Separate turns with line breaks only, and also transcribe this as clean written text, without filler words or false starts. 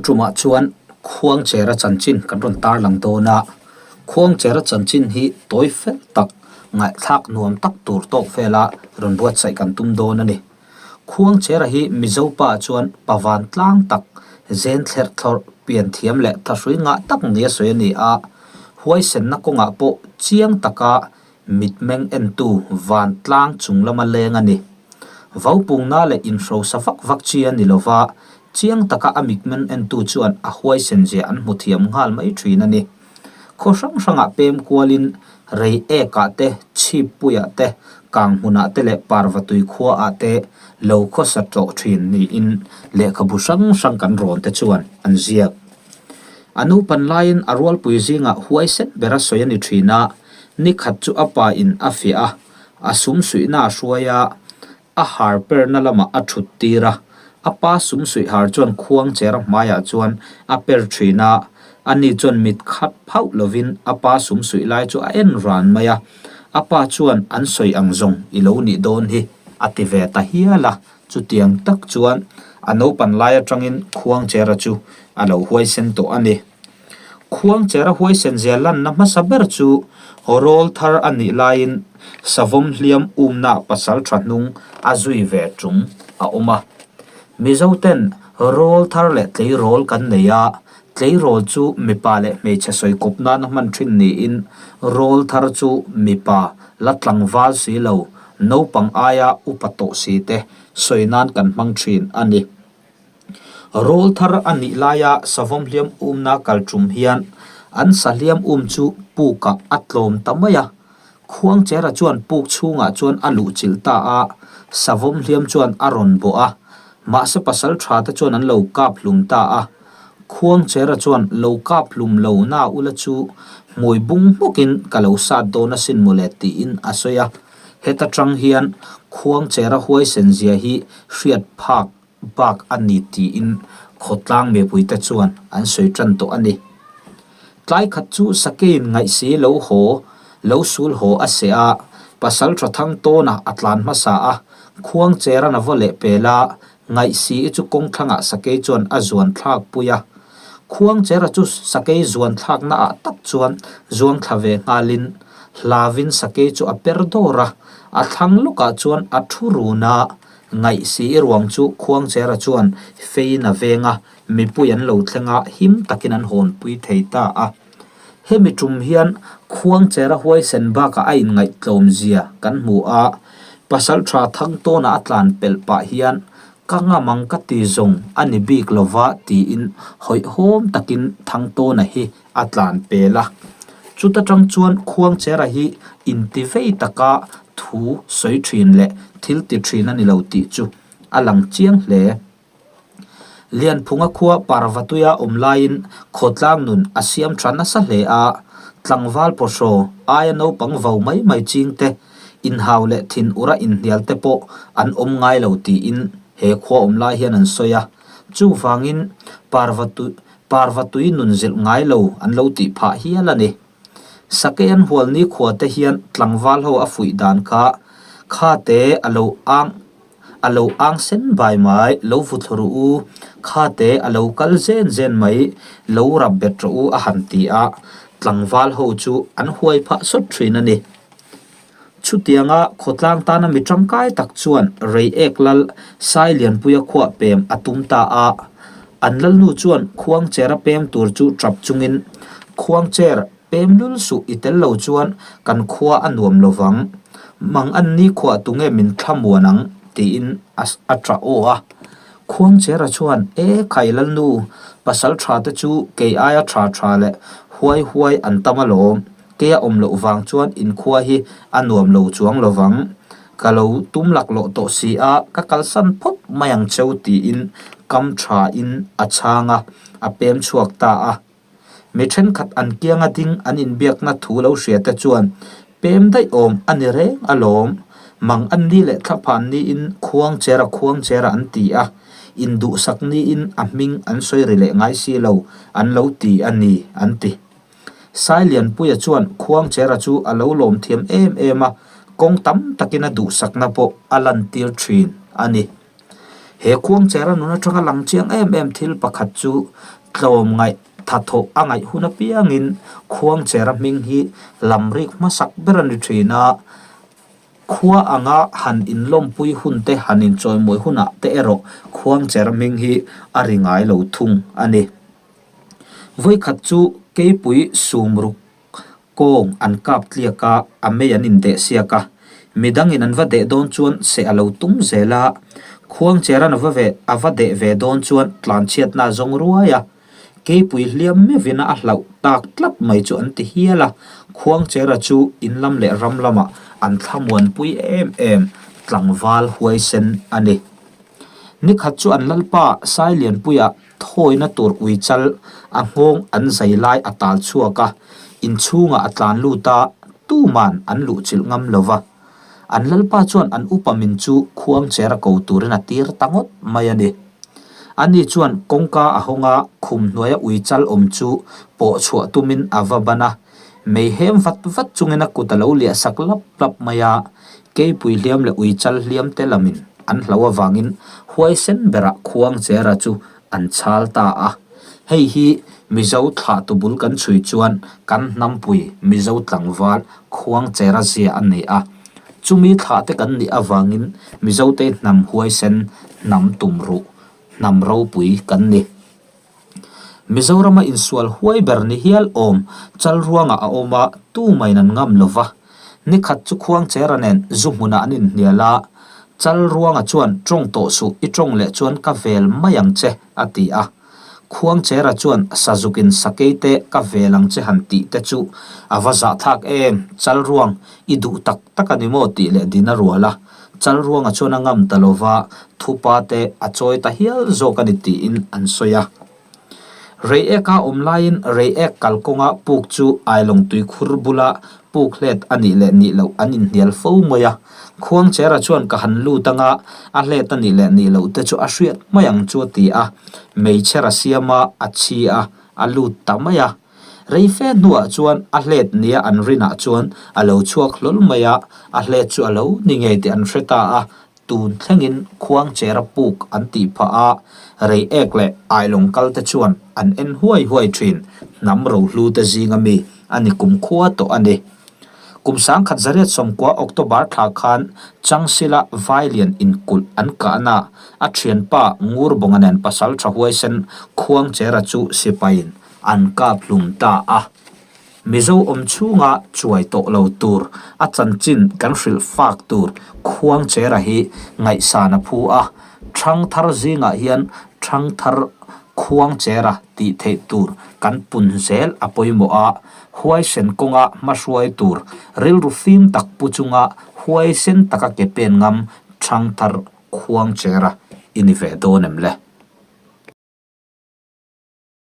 tumah chuan Khuangchera chanchin kan rawn tarlang dawn a, Khuangchera chanchin hi tawi fel tak, ngaihthlak nuam tak tur tawk vela rawn buatsaih kan tum dawn a ni. Khuangchera hi Mizo pa chuan pa vantlang tak, zen thlerh thlawrh, pian thiam leh thahrui ngah tak nia sawi a ni a, huaisenna kawngah pawh chiang taka mitmeng entu vantlang chung lama leng a ni. Vaupungna leh inhrosa vak vak chi a ni lova, chiang taka a mitmeng entu chuan a huaisen zia an hmu thiam nghal mai thin a ni. Khaw hrang hrangah pem kualin rei ekah te, chhippuiah te, kang hmunah te leh parvatui khuaah te lo khawsa tawh thin niin lehkhabu hrang hrang kan rawn te chuan an ziak. A nupan laiin a rualpui zingah huaisen bera sawi a ni thin a, ni khat chu a pa in a fiah a, a sum suihna a hruai a, A har perna lamah a thut tir a, a pa sum suih har chuan khuang chera hmaiah chuan a per thin a, ani chuan mit khat phauh lovin a pa sum suih lai chu a en ran mai a, a pa chuan an sawi ang zawng i lo nih dawn hi a ti ve ta hial a, chutiang tak chuan a naupan lai atangin khuang chera chu a lo huaisen tawh a ni. Khuangchera huaisen zia lanna hmasa ber chu rawl thar a nih laiin savawm hliam umna pasal tha hnung a zui ve tung a awm a. Mizoten rawl thar leh tleirawl kan nei a, tleirawl chu mipa leh hmeichhe sawi kawp nana hman thin niin rawl thar chu mipa la tlangval si lo, naupang aia upa tawh si te sawi nan kan hmang thin a ni. Rawl thar a nih laia savawm hliam umna kal tum hian an sahliam um chu pukah a tlawm ta mai a. Khuangchera chuan puk chhungah chuan a luh chilh ta a, savawm hliam chuan a rawn bawh a, mahse pasal tha te chuan an lo kap hlum ta a. Khuangchera chuan lo kap hlum lo na ula chu hmui bung hmawkin ka lo sat dawn asin mawle tiin a sawi a. Heta tang hian Khuangchera huaisen zia hi hriat phak bak a ni tiin khawtlang mipuite chuan an sawi tan tawh a ni. Tlai khat chu Sakeiin ngaihsi lo haw, lo sul haw a seh a, pasal tha thang tawnah a tlan hmasa a, Khuangcheran a va leh pel a, ngaihsi i chu kawngthlangah Sakei chuan a zuan thlak pui a. Khuangchera chu Sakei zuan thlakna ah tak chuan zuang thla ve nghalin hlavin Sakei chu a per dawr a, a thlang lawkah chuan a thu run a, Ngaihsi i ruang chu Khuangchera chuan feiin a veng a, mipui an lo thleng a, him takin an hawnpui thei ta a. Hemi tum hian Khuangchera huaisen bakah a inngaihtlawm zia kan hmu a, Pasaltha Thangtawna a tlan pelh pah hian ka ngam ang ka ti zawng a ni bik lova tiin hawihhawm takin Thangtawna hi a tlan pel a. Chuta tang chuan Khuangchera hi intivei taka thu sawi thin leh thil ti thin a ni lo tih chu a lang chiang hle. Lianphunga khua Parvatuia awm laiin khawtlang nun a siam tha nasa hle a, tlangval pawhraw aia naupang vo mai mai ching te, inhau leh thin ura inhnial te pawh an awm ngai lo tiin he khua awm lai hian an sawi a. Chuvangin Parvatu Parvatui nun zilh ngai lo an lo tih phah hial a ni. Sakei an hual nikhua te hian tlangval ho a fuih dan kha kha te a lo ang a lo ang sen bai mai lo vu thlu ru u, kha te a lo kal zen zen mai lo rap bet rawh u a han ti a, tlangval ho chu an huai phah sawt thin a ni. Chutianga khawtlang tana mi tangkai tak chuan Reiek lal Sailianpuia khuah pem a tum ta a. An lalnu chuan Khuangchera pem tur chu tap chungin, Khuangcher, pem lul suh i tel lo chuan kan khua a nuam lo vang. Mang an ni khuah tunge min thlamuan ang? tiin a tah aw a. Khuangchera chuan, E khai lalnu, pasal tha te chu kei aia tha tha leh huai huai an tam alawm. Kei a awm loh vang chuan inkhua hi a nuam lo chuang lo vang. Ka lo tum laklawh tawh si a, ka kalsan phawt mai ang cheu tiin kam tha in a chhang a, a pem chhuak ta a. Mi thenkhat an kianga ding an inbiakna thu lo hria te chuan pem daih awm a ni reng alawm. Mang an ni leh thlaphan niin khuang chera khuang chera an ti a, induhsak niin a hming an sawi ri leh ngai si lo an lo ti a ni an ti. Sailianpuia chuan Khuangchera chu a lo lawm thiam em em a, kawng tam takin a duhsakna pawh a lantir thin a ni. He Khuangchera nun atanga lang chiang em em thil pakhat chu Tlawmngaih thathawh a ngaih hun apiangin Khuangchera hming hi lamrik hmasak ber a ni thin a, khua anga han inlawmpui hun te han inchawimawi hunah te erawh Khuangchera hming hi a ri ngai lo thung a ni. Vawikhat chu keipui sumruk Kawng an kap tliak a, a mei an indeh siak a. Midangin an va deh dawn chuan seh a lo tum zel a. Khuangcheran a va ve a va deh ve dawn chuan tlanchhiatna a zawng ruai a. Keipui hliam meuhin a hlauh tak tlat mai chu an ti hial a. Khuangchera chu in lam leh ram lamah an thlamuanpui em em tlangval huaisen a ni. Nikhat chu an lalpa Sailianpuia Thawina tur uichal a nghawng an zai lai a tal chhuak a, inchhungah a tlan lut a, tuman an luhchilh ngam lo va. An lalpa chuan an upa min chu khuangcher a ko turin a tir ta ngawt mai a ni. Ani chuan kawngka a hawng a, khum hnuaia uichal awm chu pawh chhuah tumin a va ban a, mei hem vat vat chungin a kut a lo liah sak lap lap mai a, keipui hliam leh uichal hliam te lamin an hlauh avangin huaisen berah Khuangchera chu an chhal ta a. Hei hi Mizo thlahtu bul kan chhui chuan kan hnampui Mizo tlangval Khuangchera zia a nei a. Chumi thlahte kan nih avangin Mizote hnam huaisen, hnam tumruh, hnam ropui kan ni. Mizorama insual huai ber ni hial awm Chalruangah a awm a, tumain an ngam lo va. Nikhat chu Khuangchera nen zu hmunah an inhnial a, Chalruanga chuan tawng tawh suh, i tawng leh chuan ka vel mai ang che, a ti a. Khuangchera chuan Sazukin sakei te ka vel ang che han tih te chu a va zahthlak em, Chalruang, i duh tak tak a ni maw tih leh din a rual a. Chalruanga chuan a ngam ta lo va, thupa te a chawi ta hial zawk a ni tiin an sawi a. Reiek a awm laiin Reiek kalkawnga puk chu Ailawng tuikhur bula puk hlet a nih leh nih loh an inhnial fo mai a. Khuangchera chuan ka han lut anga a hlet a nih leh nih loh te chu a hriat mai ang chu a ti a, meichher a siam a, a chhi a, a lut ta mai a. Rei fe hnuah chuan a hlet nia an rinah chuan a lo chhuak hlawl mai a, a hlet chu a lo ni ngei tih an hre ta a, tun thlengin Khuangchera puk an tih phah a, rei ek leh Ailawng kal te chuan an en huai huai thin, hnam rohlu te zinga mi a ni kumkhua tawh a ni. Kum 1990 October thla khan Changsila Vailian inkulh an kahna a thianpa Ngurbawnga nen pasal tha huaisen Khuangchera chu sipaiin an kap hlum ta a. Mizo awm chhunga chuai tawh lo tur a chanchin kan hrilh fak tur Khuangchera hi ngaihsan a phu a, Thangthar zingah hian Thangthar Khuangchera tih theih tur kan pun zel a pawimawh a, huaisen kawnga hmahruai tur rilru fim tak pu chunga huaisen taka ke pen ngam Thangthar Khuangchera i ni ve dawn em le?